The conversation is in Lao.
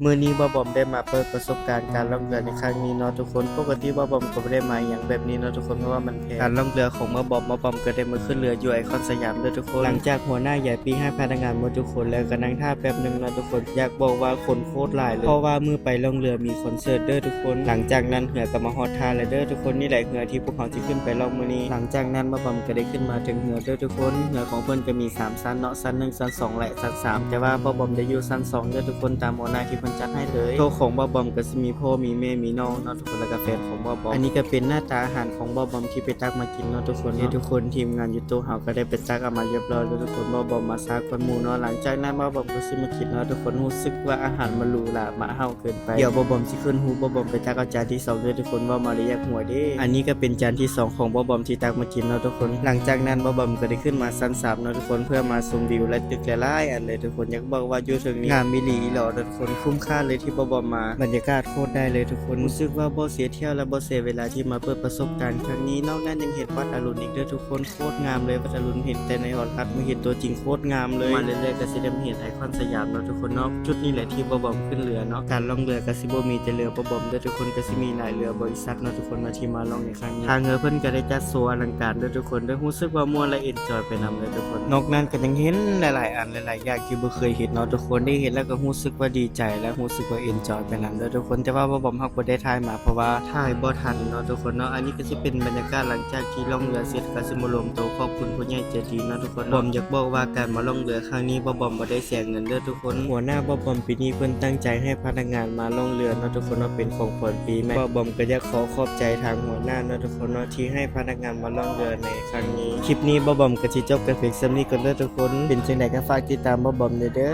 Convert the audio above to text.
ມື້ນີ້ບ່າວບອມໄດ້ມາເປີດປະສົບການການລ່ອງເຮືອໃນຄັ້ງນີ້ເນາະທຸກຄົນ. ປົກກະຕິບ່າວບອມກໍບໍ່ໄດ້ມາຫຍັງແບບນີ້ເນາະທຸກຄົນ ເພາະວ່າມັນແພງ. ການລ່ອງເຮືອຂອງບ່າວບອມ, ບ່າວບອມກໍໄດ້ມາຂຶ້ນເຮືອຢູ່ໄອຄອນສະຫຍາມເດີທຸກຄົນ. ຫຼັງຈາກຫົວໜ້າໃຫຍ່ປີ້ໃຫ້ພະນັກງານໝົດທຸກຄົນແລ້ວ ກໍນັ່ງຖ້າແປັບໜຶ່ງເນາະທຸກຄົນ. ຢາກບອກວ່າຄົນໂຄດຫຼາຍເລີຍ ເພາະວ່າມື້ໄປລ່ອງເຮືອມີຄອນເສີດເດີທຸກຄົນ. ຫຼັງຈາກນັ້ນເຮືອກໍມາຮອດທ່າແລ້ວເດີທຸກຄົນ. ນີ້ແຫຼະເຮືອທີ່ພວກເຮົາຊິຂຶ້ນໄປລ່ອງມື້ນີ້. ຫຼັງຈາກນັ້ນບ່າວບອມກໍໄດ້ຂຶ້ນມາເທິງເຮືອເດີທຸກຄົນ. ເຮືອຂອງເພິ່ນກໍມີສາມຊັ້ນເນາະ, ຊັ້ນໜຶ່ງ, ຊັ້ນສອງ ແລະ ຊັ້ນສາມ ແຕ່ວ່າບ່າວບອມໄດ້ຢູ່ຊັ້ນສອງເດີທຸກຄົນ ຕາມຫົວໜ້າທີ່ເພິ່ນຈັດໃຫ້ເລີຍ. ໂຕະຂອງບ່າວບອມກໍຊິມີພໍ່ ມີແມ່ ມີນ້ອງເນາະທຸກຄົນ ແລ້ວກໍແຟນຂອງບ່າວບອມ. ອັນນີ້ກໍເປັນໜ້າຕາອາຫານຂອງບ່າວບອມທີ່ໄປຕັກມາກິນເນາະທຸກຄົນ. ນີ້ທຸກຄົນ ທີມງານຢູ່ໂຕະເຮົາກໍໄດ້ໄປຕັກເອົາມາຮຽບຮ້ອຍແລ້ວທຸກຄົນ. ບ່າວບອມມາຊ້າກວ່າໝູ່ເນາະ. ຫຼັງຈາກນັ້ນບ່າວບອມກໍຊິມາກິນເນາະທຸກຄົນ. ຮູ້ສຶກວ່າອາຫານມັນຫຼູຫຼາມາເຮົາເກີນໄປ. ດຽວບ່າວບອມຊິຂຶ້ນຮູບ ບ່າວບອມໄປຕັກເອົາຈານທີສອງເດີທຸກຄົນ. ເວົ້າມາແລ້ວຢາກຫົວເດ້. ອັນນີ້ກໍເປັນຈານທີສອງຂອງບ່າວບອມທີ່ຕັກມາກິນເນາະທຸກຄົນ. ຫຼັງຈາກນັ້ນບ່າວບອມກໍໄດ້ຂຶ້ນມາຊັ້ນສາມເນາະທຸກຄົນ ເພື່ອມາຊົມວິວ ແລະ ຕຶກຫຼາຍໆອັນເລີຍທຸກຄົນ. ຢາກບອກວ່າຢູ່ເທິງນີ້ງາມອີ່ຫຼີອີ່ຫຼໍທຸກຄົນ. ຄຸ້ມຄ່າເລີຍທີ່ບ່າວບອມມາ. ບັນຍາກາດໂຄດໄດ້ເລີຍທຸກຄົນ. ຮູ້ສຶກວ່າບໍ່ເສຍທ່ຽວ ແລະ ບໍ່ເສຍເວລາທີ່ມາເປີດປະສົບການຄັ້ງນີ້. ນອກນັ້ນຍັງເຫັນວັດອະລຸນອີກເດີທຸກຄົນ. ໂຄດງາມເລີຍວັດອະລຸນ, ເຫັນແຕ່ໃນໂທລະທັດ ມາເຫັນຕົວຈິງໂຄດງາມເລີຍ. ມາເລື້ອຍໆກໍຊິໄດ້ມາເຫັນໄອຄອນສະຫຍາມເນາະທຸກຄົນເນາະ. ຈຸດນີ້ແຫຼະທີ່ບ່າວບອມຂຶ້ນເຮືອເນາະ. ການລ່ອງເຮືອກໍຊິບໍ່ມີແຕ່ເຮືອບ່າວບອມເດີທຸກຄົນ, ກໍຊິມີຫຼາຍເຮືອບໍລິສັດເນາະທຸກຄົນເນາະ ທີ່ມາລ່ອງໃນຄັ້ງນີ້. ທາງເຮືອເພິ່ນກໍໄດ້ຈັດໂຊອະລັງການເດີທຸກຄົນເດີ. ຮູ້ສຶກວ່າມ່ວນ ແລະ ເອັນຈອຍໄປນຳເລີຍທຸກຄົນ. ນອກນັ້ນກໍຍັງເຫັນຫຼາຍໆອັນ ຫຼາຍໆຢ່າງທີ່ບໍ່ເຄີຍເຫັນເນາະທຸກຄົນ. ໄດ້ເຫັນແລ້ວກໍຮູ້ສຶກວ່າດີໃຈ ແລະ ຮູ້ສຶກວ່າເອັນຈອຍໄປນຳເດີທຸກຄົນ. ແຕ່ວ່າບ່າວບອມຮັກບໍ່ໄດ້ຖ່າຍມາ ເພາະວ່າຖ່າຍບໍ່ທັນເນາະທຸກຄົນເນາະ. ອັນນີ້ກໍຊິເປັນບັນຍາກາດຫຼັງຈາກທີ່ລ່ອງເຮືອເສັດ ກໍຊິມາລວມໂຕຂອບຄຸນຜູ້ໃຫຍ່ໃຈດີເນາະທຸກຄົນ. ບອມຢາກບອກວ່າການມາລ່ອງເຮືອຄັ້ງນີ້ ບ່າວບອມບໍ່ໄດ້ເສຍເງິນເດີທຸກຄົນ. ຫົວໜ້າບ່າວບອມປີນີ້ເພິ່ນຕັ້ງໃຈໃຫ້ພະນັກງານມາລ່ອງເຮືອເນາະທຸກຄົນເນາະ ເປັນຂອງຂວັນປີໃໝ່. ບ່າວບອມກໍຢາກຂໍຂອບໃຈທາງຫົວໜ້າເນາະທຸກຄົນເນາະ ທີ່ໃຫ້ພະນັກງານມາລ່ອງເຮືອໃນຄັ້ງນີ້. ຄລິບນີ້ບ່າວບອມກໍຊິຈົບກັນພຽງສ່ຳນີ້ກ່ອນເດີທຸກຄົນ. ເປັນຈັ່ງໃດກໍຝາກຕິດຕາມບ່າວບອມແດ່ເດີ.